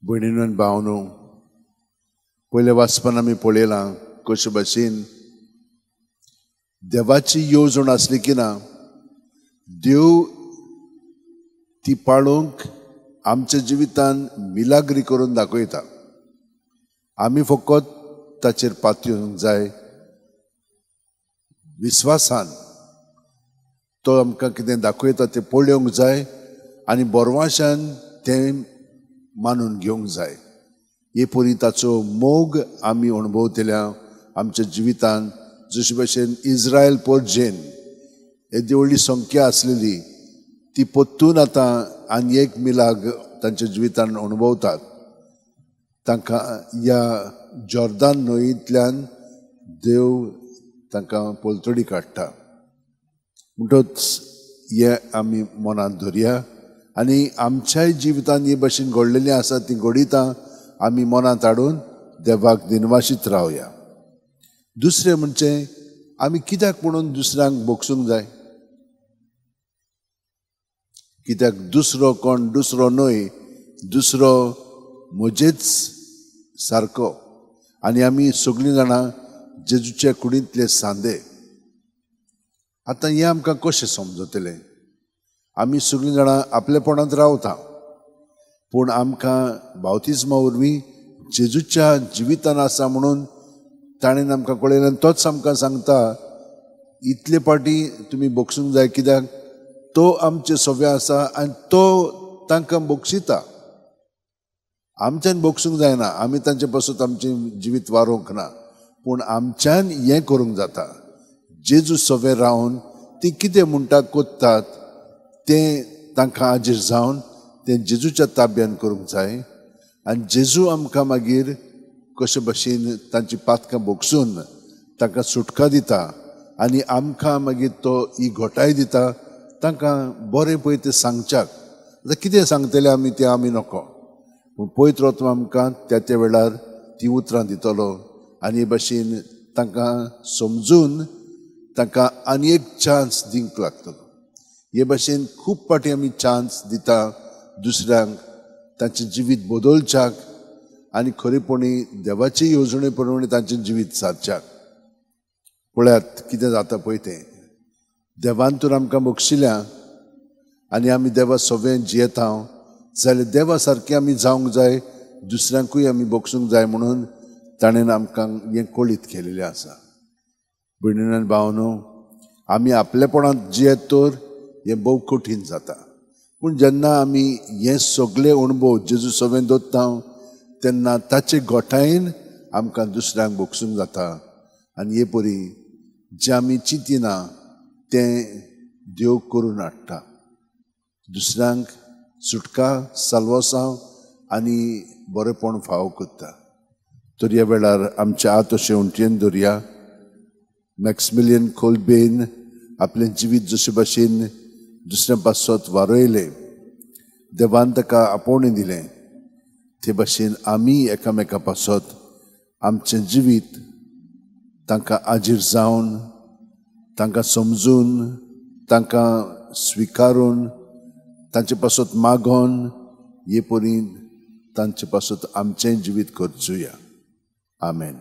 भयणीनो आनी भावनो, पयल्या वाचपान आमी पळयलां कशे भाशेन देवाची येवजण आसली की ना, देव ती पाळोवंक आमच्या जिवितान मिलाग्री करून दाखयता. आमी फकत ताचेर पातयेवंक जाय विस्वासान. तो आमकां कितें दाखयता तें पळोवंक जाय आनी बरवाशान तें मानून घेवंक जाय. हे परी ताचो मोग आमी अणभवतल्या आमच्या जिवितान. जशे भशेन इस्रायल पोरजेन येदी व्हडली संख्या आसलेली ती परतून आतां आनी एक मिलाग तांच्या जिवितान अणभवतात. तांकां ह्या जॉर्दान न्हंयेंतल्यान देव तांकां पलतडी काडटा. म्हणटच हें आमी मनांत धरया आनी आमच्याय जिवितान हे भशेन घडलेलीं आसा तीं घडितां आमी मनांत हाडून देवाक दिनवाशीत रावया. दुसरें म्हणजे आमी कित्याक म्हणून दुसऱ्यांक भोगसूंक जाय? कित्याक दुसरो कोण दुसरो न्हय, दुसरो म्हजेच सारको. आनी आमी सगळीं जाणां जेजूच्या कुडींतले सांदे. आतां हें आमकां कशें समजतलें? आमी सगळीं जाणां आपलेपणांत रावता, पूण आमकां बावतिज्मा वरवीं जेजूच्या जिवितान आसा म्हणून ताणें आमकां कळयलें. तोच आमकां सांगता इतले पाटी तुमी भोगसूंक जाय, कित्याक तो आमचे सव्या आसा आनी तो तांकां भोगशिता. आमच्यान भोगसूंक जायना, आमी तांचे पासून आमचें जिवीत वारोवंक ना, पूण आमच्यान हें करूंक जाता. जेजू सवे रावन ती कितें म्हणटा कोत्तात तें तांकां आजीर जावन तें जेजूच्या ताब्यान करूंक जाय. आनी जेजू आमकां मागीर कशे भशेन तांची पातकां भोगसून तांकां सुटका दिता आनी आमकां मागीर तो ही घोटाय दिता तांकां बरें पळय तें सांगच्याक. आतां कितें सांगतलें आमी तें आमी नको, पूण पवित्र आत्मा आमकां त्या त्या वेळार तीं उतरां दितलो आनी हे भशेन तांकां समजून तांकां आनी एक चान्स दिवंक लागतलो. हे भशेन खूब फावटी आमी चान्स दिता दुसऱ्यांक तांचें जिवीत बदलच्याक आनी खरेपणी देवाचे येवजणे प्रमाणे तांचें जिवीत सारच्याक. पळयात कितें जाता पळय तें. देवान तर आमकां बक्षिल्या आनी आमी देवा सवें जियेता जाल्यार देवा सारकें आमी जावंक जाय, दुसऱ्यांकूय आमी बक्षूंक जाय म्हणून ताणें आमकां हें कळीत केलेलें आसा. भयणीनो आनी भावनो, आमी आपलेपणांत जियेत तर हें भोव कठीण जाता, पूण जेन्ना आमी हें सगळे अणभव जेजू सवें दवरता तेन्ना ताचे गोठायेन आमकां दुसऱ्यांक बक्षूंक जाता. आनी हे परी जें आमी चिंतिना तें देव करून हाडटा, दुसऱ्यांक सुटका साल्वासांव आनी बरेंपण फावो करता. तर ह्या वेळार आमच्या हात अशें उंटयेन दवरया. मॅक्समिलियन कोल्बेन आपलें जिवीत जशे भाशेन दुसऱ्या पासत वारयलें, देवान ताका आपोवणें दिलें, ते भाशेन आमी एकामेका पासत आमचें जिवीत तांकां आजीर जावन, तांकां समजून, तांकां स्विकारून, तांचे पासत मागोन हे परी तांचे पासत आमचें जिवीत करचुया. आमेन.